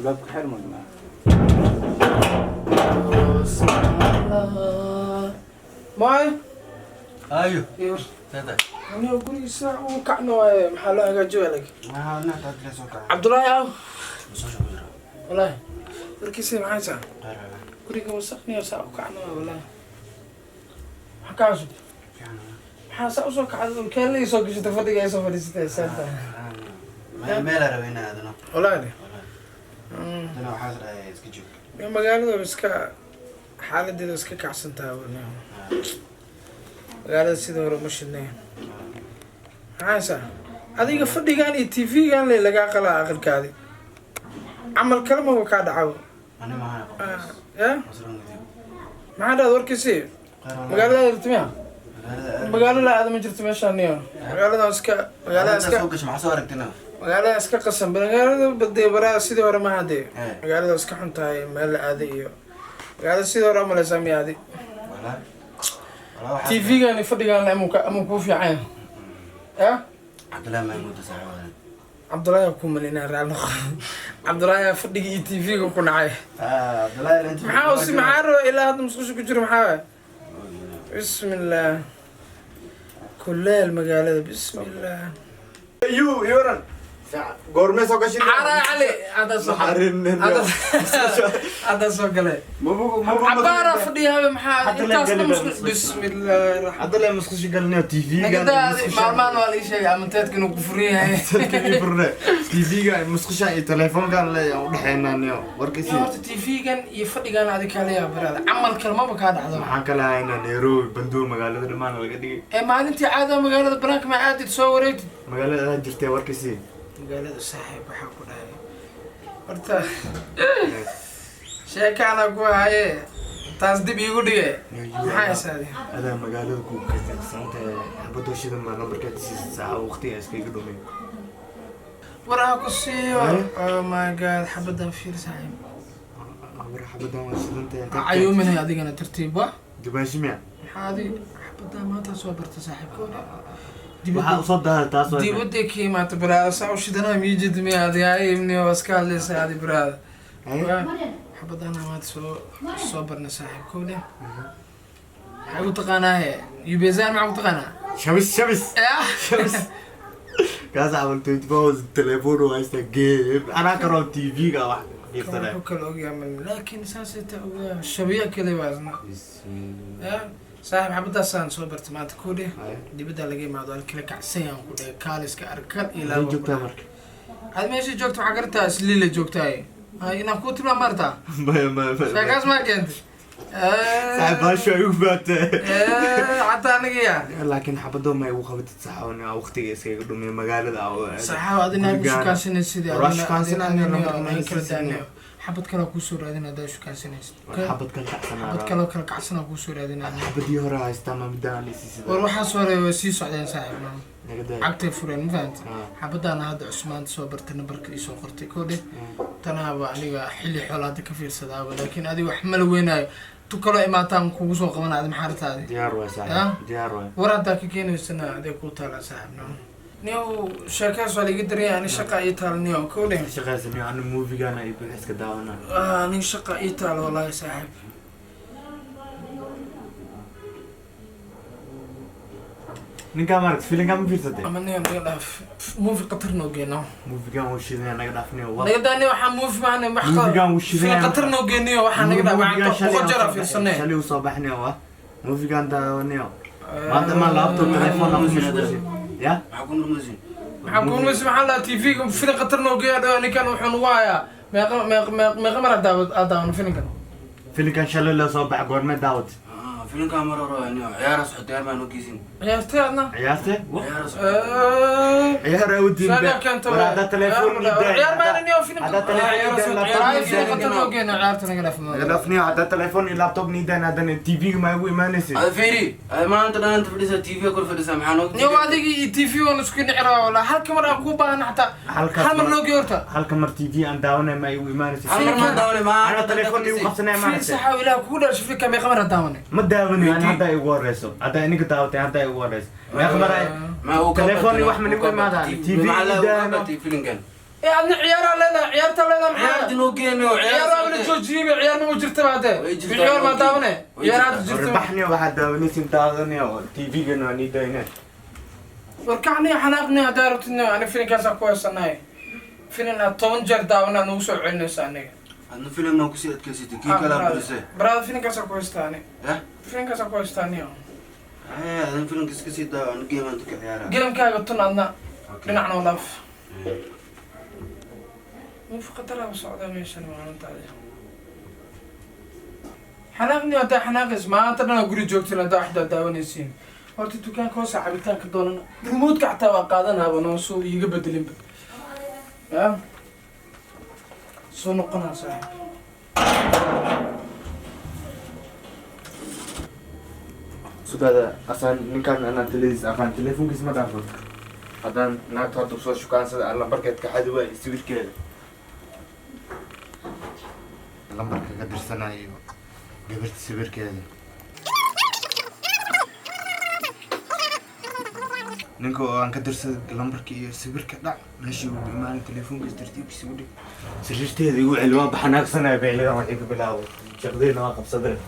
Albaabka xir marnaa. Maay. Ayo. Yur. Tata. Aniga gurigiisa uu kacno waaye, maxaa loo hagaajiyo lag? Maxaa naxta la soo kacay? Cabdullaahi aw. Soo shaqo. Wallaahi. Warkiisa maxay tahay? Qaar. Guriga wasaqniyo saa u kacno waaye wallaahi. Maxaa ka cusub? Maxaa saa usoo kacday? Keelay soo gashatay fadhiga ay soo fadhiisatay saanta. Meel rabo inaan aadno. Wallaahi. Dana waxaa dhahay iska joog. Magaalada iska xaaladeeda iska kacsan tahay wallaahi. Magaalada sidii hore uma shidnayn. Maxaa saa? Adiga fadhigan iyo TV-gan le lagaa qalaa aqalkaadi. Camal kale maba kaa dhacaw. Ani ma hana qof. Ya? Maxaa dhahda warkiisii? Magaalada aad miya? Magaalo la aada ma jirto meeshaan niyo. Magaalada iska magaalada iska soo gashay, maxaa soo aragtina? Magaalada iska qasan. Magaalada badee baraa sidii hore ma hadee. Magaalada iska xun tahay meel la aaday iyo magaalada sidii hore umaleysaa miya adi? Wallaahi. Wallaahi. TV-gan iyo fadhigan le amuu kuu fiican yahay. Ya? Cabdullaahi Mahmuud saaxiibada. Cabdullaahi ku malinaa raal noqo. Cabdullaahi fadhiga iyo TV-ga ku nacay. Ah, Cabdullaahi inta Maxaa usi maxaa raba ilaa hadda musqusha ku jiro maxaa waay? Bismillaah. Kuleel magaalada bismillaah. Yu yoran goormee soo gashay? Cara Cali hadda soo hadda soo galay. Cabaara fadhiya habe maxaa intaas dhan musqusha bismillaahi raxmaan. Hadda le musqusha galinayo TV-ga. Nagada maalmahan waa la ii sheegay amanteedka inuu ku furan yahay. Furne TV-ga musqusha iyo telefoonkan le u dhexeynaa niyo warkiisi. Horta TV-gan iyo fadhigan adiga kala yaa baraada camal kale maba kaa dhacdo. Maxaan kala haynaa Nairobi bandoo magaalada dhammaan laga dhigay. Ee maalintii caada magaalada banaanka ma aadid soo wareegtid. Magaalada adaa jirtay warkiisi. Magaalada saaxiib waxaa ku dhahay horta sheekaana ku haye taas dib iigu dhige maxaa isaadi. Adaa magaalada ku kasantahay xabadoo shidan baa nambarkaad siisa saaca waqtiga iskaga dhumay. War ha ku siiyo. Oh my God, xabadan fiir saaxiib. War xabadan waa shidan tahay. Cayuuminay adigana tartiib wa. Dubaashi miya? Maxaa adi xabadan maanta soo barta saaxiibkooda? Waxaa usoo daara taas waa. Dibadda ka imaata baraada saa u shidanaa miijid miya adi ayimni waa iska hadlaysa adi baraada. Xabadana maanta soo barna saaxiibkooda. Maxay u taqaanaahe yubezaan maxaa ku taqaanaa? Shabis shabis. Shabis. Kaas camal 24 hours telefoon oo haysta game. Anaa karoo TV-ga wax fiirsanaya. Wuxuu kale ogyahay mal laakiin saasay taa ogaa shabiya kale waa isna. Ya saaxiib xabadaasaan soo bartay maanta koodhe dibadda laga imaado halkala kacsan yaan ku dhahay kaaliska arkal iyo Intee laaba. joogtaa marka? Aad meesha joogto waxaa gartaa isliila joogtaay inaan kuu tilmaam maartaa. Maya maya maya. Sheekaas maa keentay. Saaxiib baashu ay u baatay. Xataa aniga yaa. Laakiin xabadoo ma igu qabatid saxawn waqtiga iskaga dhumiya magaalada. Saxaaw adina ku shukaansanaysid. War shukaansanayna lambarka ma kala daanayo xabad kale kuusoo raadin haddaa shukaansanaysid. Xabad kala kacsanaa. Xabad kale kala kacsanaa kuusoo raadinaa. Xabadii hore haystaa ma midaan isiisida. War waxaas hore way sii socdeen saaxiib maa. Naga daa. Cagtay fureen ma fahamtay? Ah. Xabadaana hadda cusmaanta soo bartay nambarka iisoo qortay koodhe tanaaba aniga xilli xoola hadda ka fiirsadaaba laakiin adiga wax mala weynaayo tu kaloo imaataan kugu soo qabana adi maxaa rabtaadi? Diyaar waay saaxiib. Diyaar waay. War haddaa ka keenaysana aday kuu taalaa saaxiib no niyow sheekaas waa liiga daraya ani shaqa ii taal niyow koodhe. Shaqaysan iyo movie-gana iyo buuxiska daawana. Ani shaqa ii taal wallaahi saaxiib. Ninkaa maaragta filinkaa ma fiirsatay? Ama niyow naga dhaaf movie qatar noo geeno. Movie-gan wuu shidanya naga dhaafniyo. Naga daaniyo waxaa movie maahane wax Movie-gan wuu shidanya. Film qatar noo geeniyo waxaa naga dhaaf waxaan boqol jeer aa fiirsanee. Shalay usoo baxniyo wa. Movie-gan daawaniyo. Maanta ma laptop telefoon aan ku mashquulsan. Ya? Maxaa ku murmaysin? Maxaa kuulmaysa maxaa lahaa TV-ga film qatar noo geeya dhaw ninkan wuxuu nagu hayaa meeqa meeqa meeqa meeqa mar aad daawan filimkan. Filinkan shalay la soo bax goormee daawat. Ah, filimka mar hore waa niyo ciyaar socotay ciyaar baan u geysin. Ciyaartay adna. Ciyaarte? Ciyaar socotay. Ciyaar awdiin. Saagaa keenta. War haddaa telefoon ii daay. Ciyaar maana niyo film. Haddaa telefoon ii daay laptop Ay ii film daay. qatar noo geena ciyaarta naga dhaaf. Naga dhaafniyo haddaa telefoon iyo laptop nii dayn haddana TV-ga ma igu imaanaysid. Ada fiiri, ada maanta dhan inta fadhisa TV kor fadhisa maxaa noo Niyo adiga iyo TV waan isku nici rabaa walaa halka mar aan kuu baahana xataa Halkaas hal mar mar- noo geeyo horta. Halka mar TV aan daawanay ma igu imaanaysid. Hal mar ma daawanay Anaa maanta. telefoon igu qabsanaya Fiir maaragtay. saxaaw ilaah kugu dhaasho filmka meeqa mar aad daawanay. Ma daawanayo ani haddaa igu horeyso. Haddaa ininka daawatay haddaa igu horeyso. Meeqa mar ay Ma uu ka Telefoon batay, wax ma nigu uu ka imaadaan? batay. TV Maxaa la- uu ka daano. batay filimkan. Ee adna ciyaaraa leedahay ciyaartaa leedahay maxaa? Ciyaartii noo geeno. Ciyaar waa la joojiyey, ciyaar ma jirta ba hadee. Way jirtaa. Ciyaar ma daabane. Way Ciyaar hadda jirtaa. jirta. Warbaxniyo, waxaad daawanaysin daadaniyo, TV-gana waa nii dayne. Warkacniyo, xanaaqniyo, haddaa rabtidniyo ani filinkaasaan ku heysanahay. Filin aad 10 jeer daawanaa nagu soo celinaysa aniga. Adna filim maa kusii adkaysatay, kii kalaa burisay. Brother, filinkaasaan ku haystaa ani. Yah. Filinkaasaan ku haystaa aniyo. Hee, adan filimka iska sii daawo, ana game aan ka ciyaara. Gamekaaga tun adna dhinacna u dhaaf. Muuf khataraaba socdaa meeshan maalintaadi. Xanaaqni haddaa xanaaqays, maanta dhan aa guri joogtiin, haddaa waxdaa daawanaysiin. Horta dukaanka hoose cabitaanka doonana, remote-ka xataa waa qaadanaaba, noo soo iiga bedelinba ya soo noqonaa saaxiib. Sugaada asaan ninkan anaa taladiis aqaan, telefoonkiis ma dhaafo. Haddaan naagta hadda soo shukaansada, aan lambarkeed ka xadi waay, sawirkeeda lambarka ka dirsanayo, gabarta sawirkeeda. Ninka oo aan ka dirsaday lambarka iyo sawirka dhac meeshii uu imaanay, telefoonkiis tartiibkiisa u dhig, sariirteeda igu celi. Waan baxanaagsanaya beelidan, waxay ka bilaabay shaqadeyna waa qabsadeen.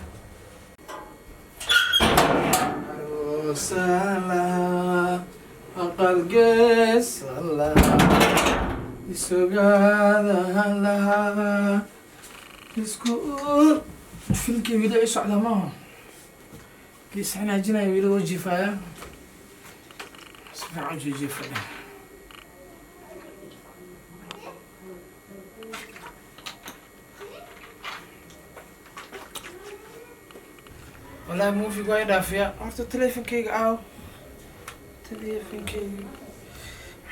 Aroosala, aqalgeesala, isugaada lahaa, isku filkii wili ay socdaa maaha, kii isxanaajinaya wili wuu jiifaaya, si fiican u jiijiifaya. Wallahi movie waa i dhaafiya. Horta teleefonkeyga aaw, teleefonkeyga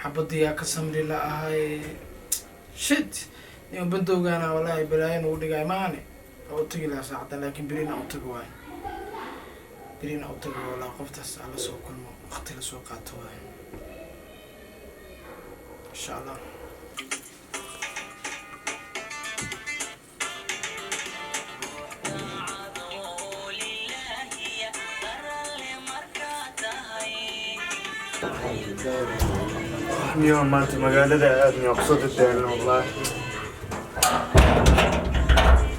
xabadiyaa ka samri la ahay. Shit, nin bandowgaana wallahi balaayo nagu dhigay maane. Waa u tagi lahaa saacaddan, laakiin berina u tagi waayo, berina u tagi. Wallahi qoftaas aan la soo kulmo, waqti la soo qaato waayo, insha Allah. Niyo maanta magaalada aad niyo kusoo dadaalno wallahi.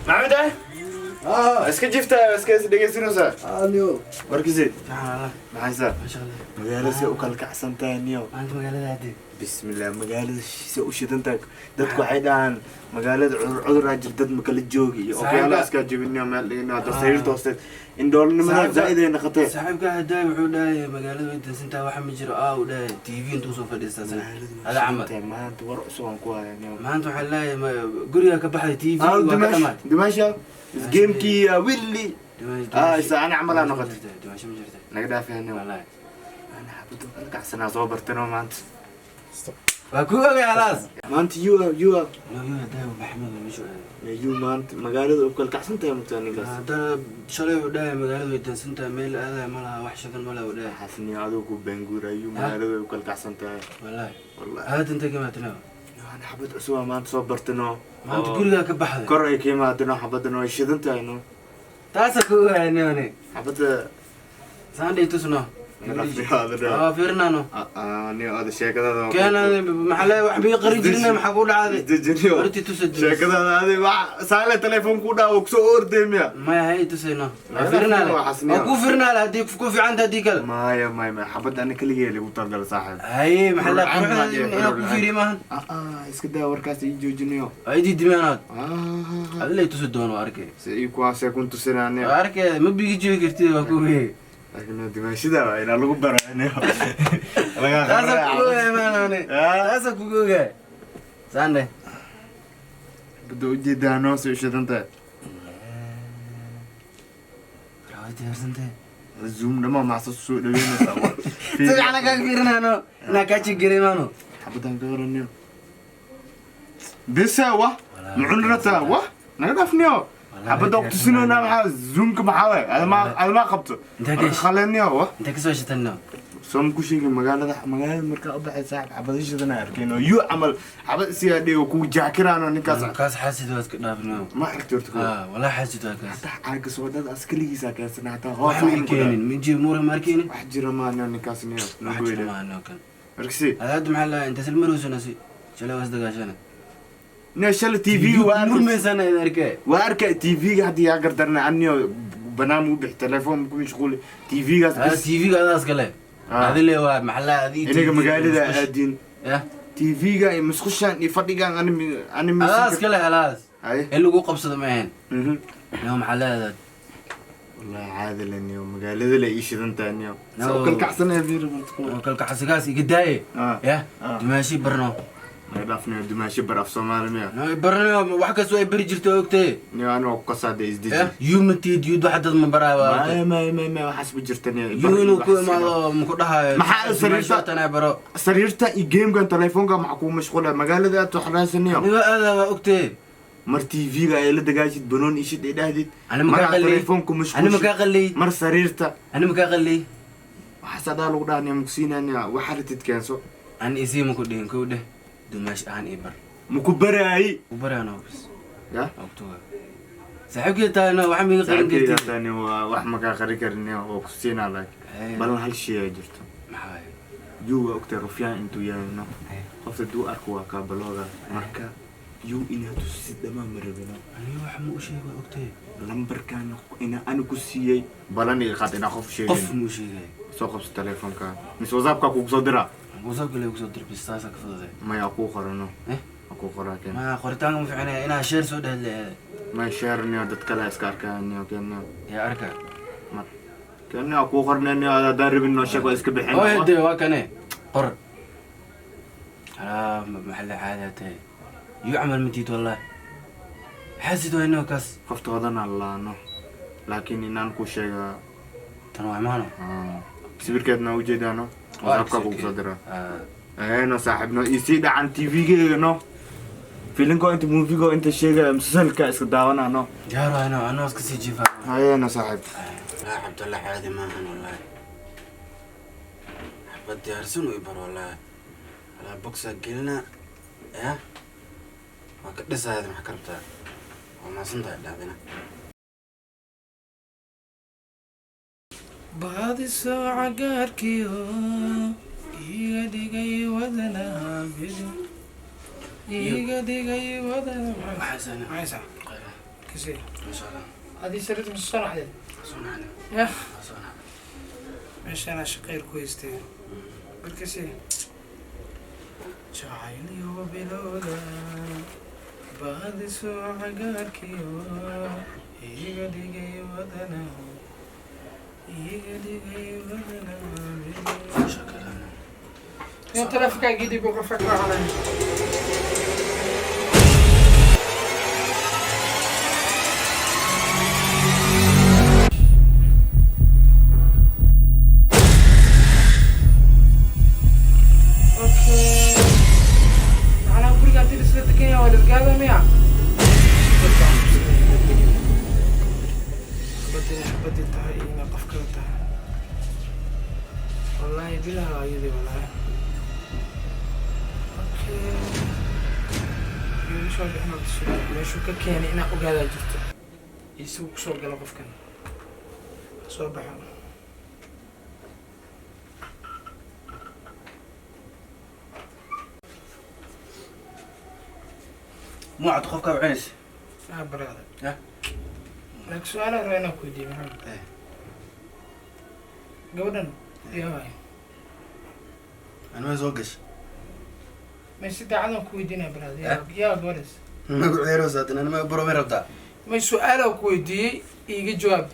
Maxamed ah? Iska jiftaa, iska is dhegeysanaysaa. Niyo. Warkiisi? Fiican. Maxaysaa? Masha Allah. Magaalada see u kala kacsan tahay niyo. Maanta magaalada aadee. Bismillah, magaalada see u shidan tahay. Dadku waxay dhahaan magaalada cudur cuduraa jir, dad ma kala joogi iyo okyaala iskaa jebin niyo, meel dhigin hadda sariirta hoosteed indhoolnimada zaa'id ay noqotee. Saaxiibka hadaa wuxuu dhahay magaalada way dansantahay, waxa ma jiro aa uu dhahay, TV intuu soo fadhiistaa sana. Magaalada Hada camal. way shidan tahay maanta, war cusub aan ku hayaa niyo. Maanta waxaa leeyahay guriga ka baxay TV waa ka dhamaad. Dimaasha gamekii willi isa ana camal aa noqotay. Dimaasho ma jirta. Naga dhaafaya niyo. Wallahi. Ana xabadu kala kacsanaa soo bartano maanta. Waa ku ogay halaas. Maanta you you. No, yo hadaa Maxamed meeshu aaday. You maanta magaalada u kala kacsan tahay mugtaa ninkaas. Haddana shalay wuxuu dhahay magaalada way dansan tahay, meel aadaya ma laha, wax shadan ma laha uu dhahay. Xasniyo adigu ku baanguura you magaalada way u kala kacsan tahay. Wallahi. Wallahi. Aad intay ka maatinaa. Ana xabad cusub aa maanta soo bartano. Maanta guriga ka baxday. Kor ay ka yimaadano xabadano, way shidan tahay no. Taasa ku ogay niyo. Xabadda Sunday tusno. Naga Aa fiirinano. niyo ada sheekadada. Keena maxaa leeyahay, wax bii qarin jirna, maxaa ku dhacday? Dejiniyo. Horti tusa. Sheekadada adi wax saale telefoon ku dhaw kusoo ordey miya? Maya, hay tusayno. Naga Fiirinaale. waa xasniyo. Waa ku fiirinaale haddii ku fiicanta haddii kale. Maya maya maya, xabadda ana keligee lagu talagalay saaxiib. Haye, maxaa leeyahay, Rulcaan baa quruxda jira, inaa ku rulcaan. fiiriyo maahan. Iska daa warkaas, ii joojiniyo. Waa idii dimaanaad. Adilay tusi doono, waa arkay. Se ii kuwaasee kun tusinaaniyo. Waa arkay, ma bigi jibi kartid, waa ku ogey. Laakiin dimaashida waa inaa lagu baro aniyo. Laga Taasa kugu ogay maanane. Taasa kugu ogay. Sande. Bada ujeedaa noo soo shidan tahay. Waa diyaarsantay. Zoom dhama maxsa soo dhaweynaysaa. Si fiican kaaga fiirinano. Inaa kaa jigiray maano. Xabadan ka waraniyo. Bisa wah mucun rabtaa wah naga dhaafniyo. Xabadda ku tusinayna maxaa zoomka maxaa waay adama adama qabto. Intee ka heshay? Khaleniyo wah. Intee kasoo shitanno? Soo ma ku sheegin magaalada markaa u baxay saaxib xabadashadana arkeen oo yu camal xabad isigaa dhigo kugu jaakiraano ninkaas. Kaas xaasid waa iska dhaafno. Ma aragti horta kuwa. Ah, walaa xaasid waa kaas. Hataa caaga soodhada askaligiisa keensana hataa Wax hoos ma keenin, minji muura ma arkeenin. Wax jira maano ninkaas niyo. Wax jira maano kan. Markasi Hada hadda maxaa lahaa inta silmarowsana si shalay waas dagaashana. Niyo shalay TV waa arkay. Murmaysana id arkay. Waa arkay TV-ga haddii yaa gardarna aniyo banaam u bixi telefoon ku mashquuli TV-gaas bas. TV-ga adaas kale. Adile waa maxalla adii. Inaga magaalada aadin. Ya. TV-ga iyo musqushaan iyo fadhigaan ani ani Adaas kale halaas. Ay. In lagu qabsado ma ahayn. No maxallada. Wallahi caadi la niyo magaalada la ii shidantaa niyo. Soo kal kacsanaya fiir. Oo kal kacsigaas iga daaye. Ya. Dimaashi barno. Ma dhaafniyo dimaashi bar af Soomaali miya? No barno wax kasto ay bari jirto ogtay. Niyo anoo ku qasaada isdiji. Humanity yud wax dad ma baraa waa. Ma ma ma ma waxaas ma jirta niyo. Yuu ku imaado ma ku dhahayo. Maxaa sariirta tanaa baro. Sariirta iyo gamekan telefoonka maxaa kugu mashquula magaalada aad wax raasaniyo. Niyo aad waa ogtay. Mar TV-ga ay la dagaashid banoon ishid ay dhahdid. Ani ma ka qalli. Telefoonku mashquul. Ani ma ka qalli. Mar sariirta. Ani ma ka qalli. Waxaas adaa lagu dhahnaya mugsiinaya waxa ratid keenso. Ani isii ma ku dhihin kow dheh. Dumaash ahaan ii bar. Maku baraay. Ku barayano bas. Ya? Ogtuga. Saaxiibkii tahay waxa miiga qarin kartid. Saaxiibkii tahay waa wax ma ka qarin karin oo ku siinaa laakiin. Balan hal shay ay jirto. Maxaa? Yuu waa ogtahay rufyaan intuu yahay no. Qofta duu arko waa ka balooga. Marka yuu inaad tusid dhamaan ma rabino. Aniga wax ma u sheego ogtahay. Lambarkan ina anigu ku siiyay balan iga qaad inaa qof sheegin. Qof ma u sheegay. Soo qabso telefoonka. Mise WhatsApp-ka kugu soo diraa. WhatsApp-ka lagu soo diray bis taas ka fududay. Maya ku qorano. Ku qoraa keen. Ma qoritaanka ma fiicnaa inaa share soo dhahdle. Ma share niyo dad kale iska arkaan niyo keen. Ya arka. Ma keen niyo ku qornaa niyo aad rabin noo sheeg waa iska bixin. Oo hade waa kane. Qor. Ala maxalla caadate. Yu'amal madiid wallahi. Xasid waa inoo kaas. Qoftoodana laano. Laakiin inaan ku sheega tan waa maano. Sawirkeedna u jeedaano. WhatsApp-ka kugu soo diraa. No saaxiibno isii dhacan TV-geyga no. Filinko inta movie-go inta sheegaya musalsalka iska daawanaa no. Diyaar waa inoo anoo iska sii jiifaa. Haye no saaxiib. Laa Cabdalla caadi maahan wallahi. Xabad diyaarsan u ibar wallahi. Alaa bogsaa gelina. Ya? Waa ka dhisaayad maxaa ka rabtaa? Waa mahadsantahay dhaadina. Baadi soo cagaarkiyo iga dhigay wadanaha bidu iga dhigay wadanaha. Waxaasana. Maxaysa? Kasi. Masha Allah. Adii sariirta ma soo naxdeen? Soo naxdeen. Yah. Soo naxdeen. Meeshaan shaqeyr ku haystay. Markasi. Jacayliyo bilowda baadi soo cagaarkiyo iga dhigay wadanaha iga dhigay wadanaha bidu. يا تلفك جدي بوقفك على اوكي على كل قاعد تدرس كينيا ولا قاعده ميا بدي tahay ina qof kale tahay والله بلا ayadii والله soo bixin horta sugaal meeshuu ka keenay inaa ogaadaa jirto isagu kusoo galo qofkan soo baxo. Mucad qofka wacinaysa. Ah brother. Ya. Laakiin su'aalaha rabaa inaan ku weydiiyo maxamed. Gabadhan yaa waay. Anima soo gashay. Ma si daacadaan ku weydiinaya brother yaa gabadhaas. Magacu ceeroosaatan anima baro may rabtaa. Ma su'aalaha ku weydiiyey iiga jawaab.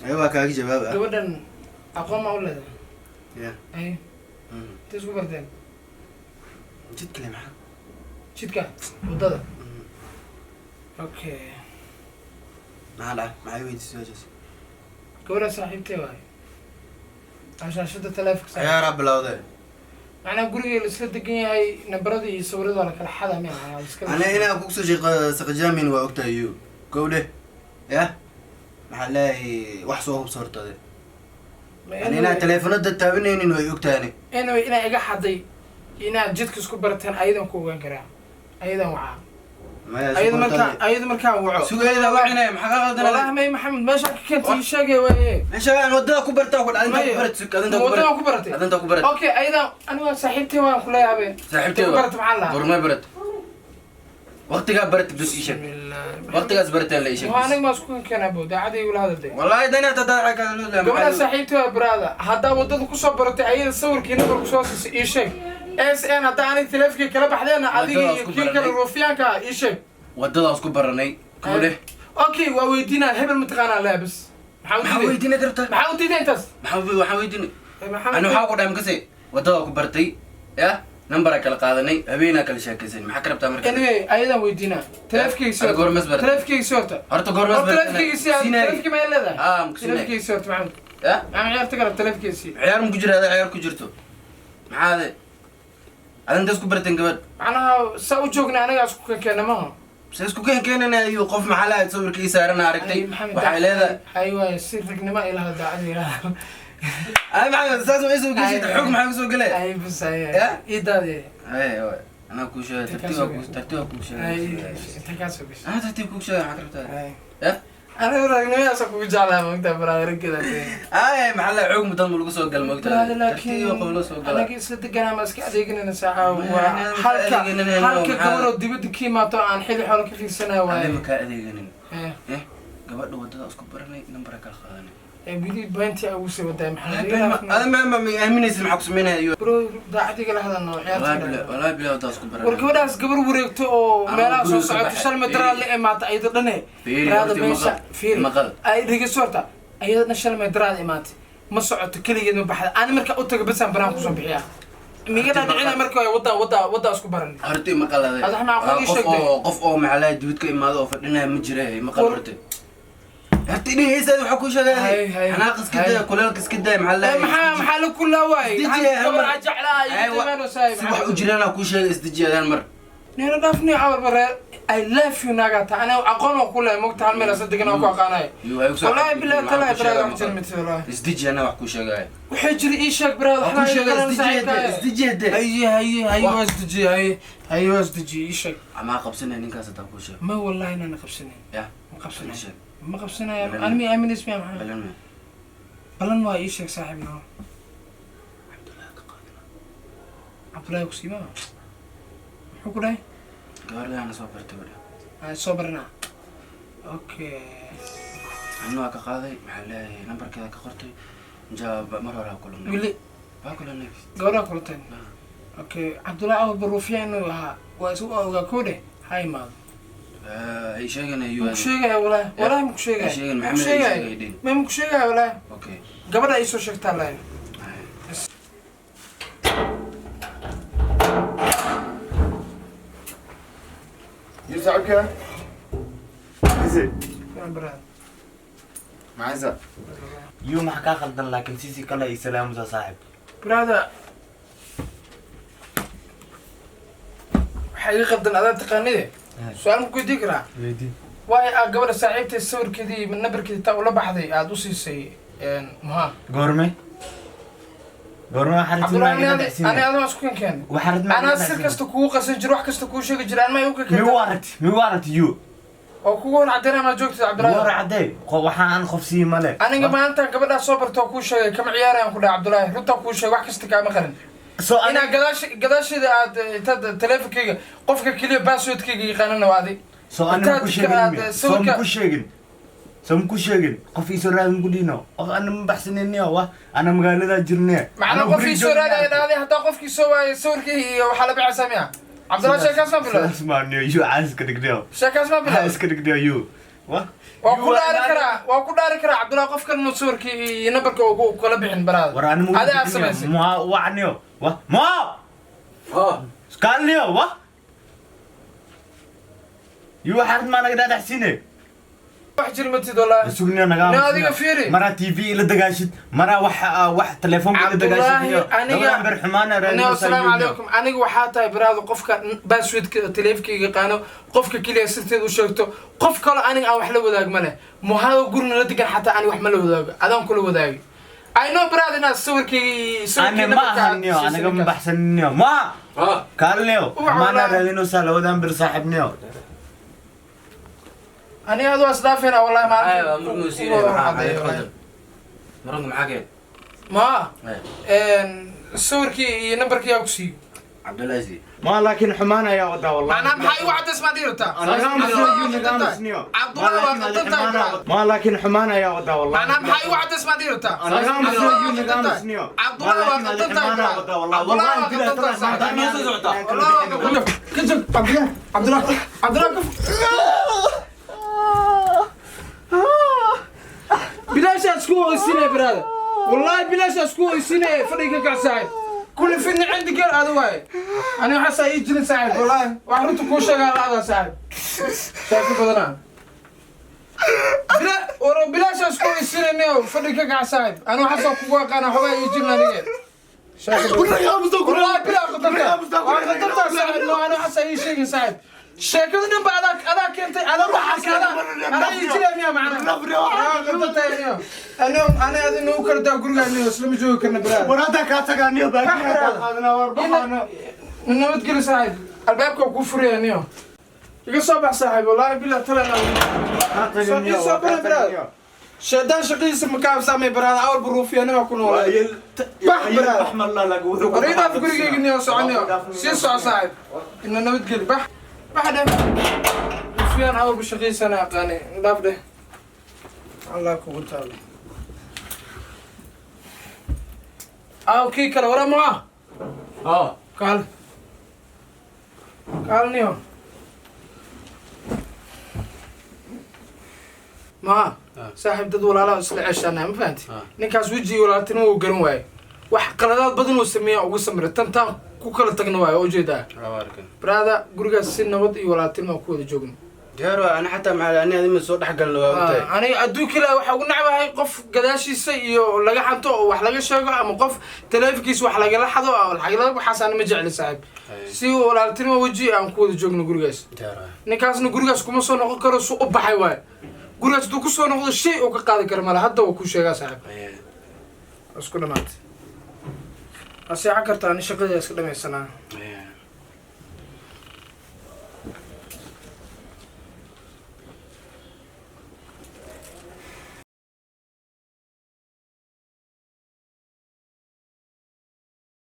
Ayo waa kaaga jawaab ah. Gabadhan aqoon ma u leedahay? Ya. Ay. Intee isku barteen? Jidka le maxaa? Jidka waddada. Okay. Maxaa dhacay? Maxay weydiisay su'aashaas? Gabadhan saaxiibtee waay. Shaashada taleefanka saaran. Ciyaaraa bilowday. Macnaha guriga la isla degan yahay nambaradii iyo sawirada la kala xadaa miya? Ani inaa kugu soo sheeqo saqajaamin waa ogtahay you. Kow dheh. Yah? Maxaa leeyahay wax soo hubso horta ade. Ani inaa taleefanada taabanaynin way ogtahay ani. Anyway, inaa iga xaday inaad jidka isku barataan ayadan ku ogaan karaa. Ayadan wacaa. Ayada markaan waco. Sugayda wacinaya maxaa ka qaldan? Wallahi may Maxamed meesha ka keentay ii sheegay waaye. Meesha aan wadada ku bartaa ku dhacay inta ku baratay sug adinta ku baratay. Wadada ku baratay. Adinta ku baratay. Okay, ayadan aniga saaxiibtay waan ku leeyahay. Saaxiibtay ku baratay maxaa la? Gormay baratay. Waqtigaa barata bas ii sheeg. Bismillah. Waqtigaas barateen la ii sheeg. Waa aniga maa isku keenaa bo daacadii ula hadalday. Wallaahi dani hata daacad ka hadlo. Gabadha saaxiibtooda baraada haddaa waddada kusoo baratay, ayada sawirkii number kusoo siisay, ii sheeg s n. Haddaa aniga taleefonkii kala baxdeena adiga Waddadaas iyo ku kii kale baranay. ruufiyaanka ah, ii sheeg. Waddadaas ku baranay kule. Okay, waa weydiinaa, hebel mataqaanaa leh bas. Maxaa u Maxaa diiday? weydiinay darta? Maxaa u diiday intaas? Maxaa waxaa weydiinay? Maxamed. Ani waxaa ku dhahay makase waddadaa ku bartay ya, nambaraa kala qaadanay, habeenaa kala sheekaysan, maxaa ka rabtaa marka? Anyway, ayadaan weydiinaa taleefkeyga. Adiga goorma is baratay? Taleefkeyga horta. Horta goorma is Hor baratay? taleefkeyga si taleefkii ma leedahay? Ah, ma ku siinay. Taleefkeyga horta, Maxamed. Ya. Maxamed, ciyaarta garab taleefkeyga. Ciyaar ma ku jira? Ada ciyaar ku jirto maxaa ade ada intaas ku barteen gabadh? Macnaha saa u joogna anagaa isku keena maha. Se isku keen keenana iyo qof maxaa lahayd sawirka ii saaran aragtay waxay leedahay. Ay waay, si ragnimo ilaha daacad ilaha. Ay maxaa saas ma isoo geshid xog maxaa kusoo galay? Ay bas ay. Ya? Ii daadi. Ay waay, anaa kuu sheegay, tartiib waa kuu tartiib waa kuu Ay sheegay. Inta kaa soo gashay. Anaa tartiib kuu sheegay, maxaa ka rabtaa? Ay. Ya. Aniga ragnimadaasa kugu jeclaa, maogtaa brother, raggeeda. Ay maxaa lahayd xoog mudan ma lagu soo gal Brother, moogtaa laakiin tartiib waa qof loo soo galaa. anaga isla deganaa ma iska adeeganayna saaca waa anaga ma halka adeeganayno, halka gabaroo dibadda ka imaato aan xili xoolo ka fiirsanayo Ade waaye. ma kaa adeeganin. Eh, eh gabadha waddada isku baranay, nambara kala qaadanay. Ee wili beentii ugu sii waday, maxaa? Ada ma aaminaysid maxaa ku sameynaya iyo? Bro, daacadiga la hadalno. Wallahi Ciyaarta bila wallahi bila waddaas ku war baranay. Gabadhaas gabar wareegto oo Ama meelaha soo guriga ka socoto baxay. shalma daraad la imaata ayado dhane. Fiiri, Baraada horta meesha maqal. fiiri. Maqal. Ay dhegeyso horta, ayado dhan shalma daraad imaatay, ma socoto keligeed, ma baxda. Ani marka u taga basaan banaan kusoo bixiyaa miga Horta dhaadhicina maqal. marka way wada isku baran. Horta maqal ade. Ada maxaa aqoon ii Qof sheegtay? oo qof oo maxaa lahayd dibad ka imaado oo fadhinaya ma jira maqal. Horta dhegeysa, waxaa kuu Hay, sheegay hay, xanaaq iska hay. daa, kuleelka iska daa, maxaa Eh, lahayd. maxaa la kulaa waay? Isdeji, Maxaa hal gabar mar. aan jeclaa Ay, iyo timaano saay. Si wax u jiraan kuu sheegay, isdeji adaan mar. Nina dhaafni awal bare, I love you naagata, ana aqoon oo ku leeyahay mogta, hal meel asa degan oo ku aqaanay. Iyo ay ku soo Wallahi xadgudbin, billahi maxaa talaa kuu sheegaya brother, wax maqal. jir mid wallahi. Isdeji, anaa wax kuu sheegaya. Waxay jiri ii sheeg brother. Waa kuu sheegay, isdeji hade, isdeji hade. Haye haye haye, waa isdeji, haye haye, waa isdeji, ii sheeg. Amaa qabsanaya ninkaas hadaa kuu sheego? Ma wallahi inaan qabsanayn. Ya. Ma qabsanayo. Sheeg. Ma qabsanayo. Balan. Ani mi aaminays miya maxaa? Balan ma. Balan waa, ii sheeg saaxiib noo. Cabdullaahi ka qaadana. Cabdullaahi ku siima muxuu ku dhahay? Gabadhaana soo bartay wadha. Ah, soo baranaa, okay. Anna waa ka qaaday, maxaa leeyahay nambarkeeda ka qortay jawaab mar hore aa kulanay. Wili. Waa kulanay. Gabadhaa kulanteen? Okay, Cabdullaahi awal baruufiya inuu ahaa waa isu ogaa koo dheh, ha imaado. Ay sheegana iyo Maku sheegaya walaahi, walaahi maku sheegaya. Ay sheegin, Maku Maxamed ay sheegaya. sheegay dhin. Ma maku sheegaya walaahi. Okay. Gabadha ay soo sheegtaa lahayn. Ay. Yuu saaxiibkaa? Ise. Brother. Maxaysa? Yuu maxaa kaa khaldan? Laakiin sisi kale ay salaamusa saaxib. Brother, waxaa iga qaldan adaa taqaanide, su-aal ma ku weydiin karaa? Weydii. Waayo aa gabadha saaxiibtay sawirkeedii iyo nambarkeedii taa ula baxday aada u siisay muhaa? Goorme goorme waxaa rabtid Cabdullahi, maa iga ani dhacsiinaya? adoo isku keen. Waxaa rabtid maa Anaa iga sir dhacsiinaya? kasta kugu qasan jiro, wax kasta kuu sheegi jira, anmaa igu Mi keenta. waaragti, mi waaragti yuu? Oo kugu hor caddeynaa maa joogtid War Cabdullaahi? cadee waxaa aan qof sii male. Aniga maalintan gabadhaa soo barta oo kuu sheegay kama ciyaarayaan ku dhahay Cabdullaahi, runtaa kuu sheegay, wax kasta kaama qarin. Soo Inaa gadaasheeda aad intaad taleefonkayga qofka keliya passwordkayga yaqaanana waa adi. Soo ana ma ku Intaad sheegin aad miya? Soo ma ku sheegin, soo ma ku sheegin qof iisoo raadi ma ku dhihino, qof ana ma baxsanayniyo wa ana magaaladaa jirne. Macnaa qof ii soo raadaya dhahday, haddaa qofkii soo waayay sawirkii iyo waxaa la bixaysaa miya Cabdullaahi? Sheekaas ma bilowday. Sidaas maaniyo yuu caas iska dhignayo. Sheekaas ma Caas bilowday. iska dhignayo yuu wa. Waa ku dhaari karaa, waa ku dhaari karaa Cabdullaahi, qof kan inuu sawirkii iyo nambarka uu kala bixin baraada. War ani Adi aad samaysay. ma wacniyo wa ma kaalniyo wa yuu waxaa maa naga dhaadhacsiine. Wax jir matid wallaahi. Sugniyo nagaa. No, adiga fiiri. Maraa TV ila dagaashid, maraa wax wax telefoonka ila dagaashid. Cabdullaahi, aniga gabadan ber xumaana. No, asalaamu calaykum. Aniga waxaa tahay baraadu qofka passwordka taleefonkayga yaqaano, qofka keliya sirteed u sheegto, qof kale aniga aan wax la wadaag ma leh. Muhaado gurina la degan xataa aniga wax ma la wadaago, adaan kula wadaagi. I know brother inaad sawirkayga iyo sawirkii Ani ma nambarka aad ahaniyo siisay aniga ma ninkaas. baxsaniniyo ma kaalniyo. Ubax maana walaal. Raadinaysaa labadan bir saaxiibniyo. Aniga adoo isdhaafayna wallahi Ay, maalinta waa murmuu siinaya, maxaa maxaa qaldan? Murunka maxaa keen? Ma sawirkii iyo nambarkii yaa ku siiyey? Cabdullaahi. Ma laakiin xumaan ayaa wadaa wallahi. Macnaa maxaa igu cadays maad irtaa? Cabdullaahi waa qaldan tahay, brother. Ma laakiin xumaan ayaa wadaa wallahi. Macnaa maxaa igu cadays maad irtaa? Cabdullaahi waa qaldan tahay, brother. Cabdullaahi waa qaldan tahay, saaxiib. Wallahi waa qaldan. Ka joog, Cabdullaahi, Cabdullaahi, Cabdullaahi, bilaashaa isku oysinaya, brother. Wallahi bilaashaa isku oysinaya. Fadhiga ka kac, saaxiib. Kulli fidna cindi geel aada waaye. Ani waxaasaa ii jirin, saaxiib. Wallahi wax runta kuu sheegaa la-adaa, saaxiib. Shaaki badanaa bila waro bilaashaa isku oysinaynayo. Fadhiga ka kac, saaxiib. Ani waxaasaa kugu aqaana, xogaa ii jirin anige. Shaaki badan. Wallahi bilaa qadarta waa qadartaa, saaxiib. No, ani waxaasaa ii sheegin, saaxiib. Sheekada dhan ba adaa keentay, adaa waxaas adaa ii jiraa miya macnaha? Waa qadartaa niyo. Ani adi nagu kala daa gurigaa niyo, islama joogi karna, brother. War haddaa kaa tagaa niyo, baakiyaa kaa qaadanaa, war baxaana. Nabadgeli, saaxiib. Albaabka waa kuu furaya niyo. Iga soo bax, saaxiib. Wallahi bilaa tala ii soo bara, brother. Shaydaan shaqadiisa ma ka habsaamay, brother. Awal buruufiyanima ku noolay. Bax, brother. War ii dhaaf gurigeyga niyo, soco niyo. Sii soco, saaxiib. Ina nabadgeli. Bax, bax dheh. Ruufiyaan awalba shaqadiisana aqaanay. Dhaaf dheh. Allah kugu taalo. Aw kii kale wara maa kaal kaal niyo maa saaxiib. Dad walaalaha isla ceeshaanaa, ma fahanti? Ninkaas wejigii walaaltinimo uu garan waaye. Wax qaladaad badan uu sameeya ugu samray tantaan ku kala tagna waayo. Oo ujeedaa, brother, gurigaas si nabad iyo walaaltinimo ku wada joogno. Diyaar waa. Ani xataa maxaa ani adima soo dhex galna, waa ogtahay. Aniga adduunka ilaahi waxaa ugu necbahay qof gadaashiisa iyo laga xanto oo wax laga sheego, ama qof taleefankiisa wax lagala xado oo lagala. Waxaas ana ma jecli, saaxiib. Si walaaltinimo weji aan ku wada joogno gurigaas. Diyaar waa. Ninkaasna gurigaas kuma soo noqon karo. Su u baxay waaye. Gurigaas hadduu kusoo noqdo, shay uu ka qaadi karo male. Hadda waa kuu sheegaa, saaxiib. Waa isku dhamaatay, waa seexan kartaa. Ani shaqadii iska dhamaysanaa.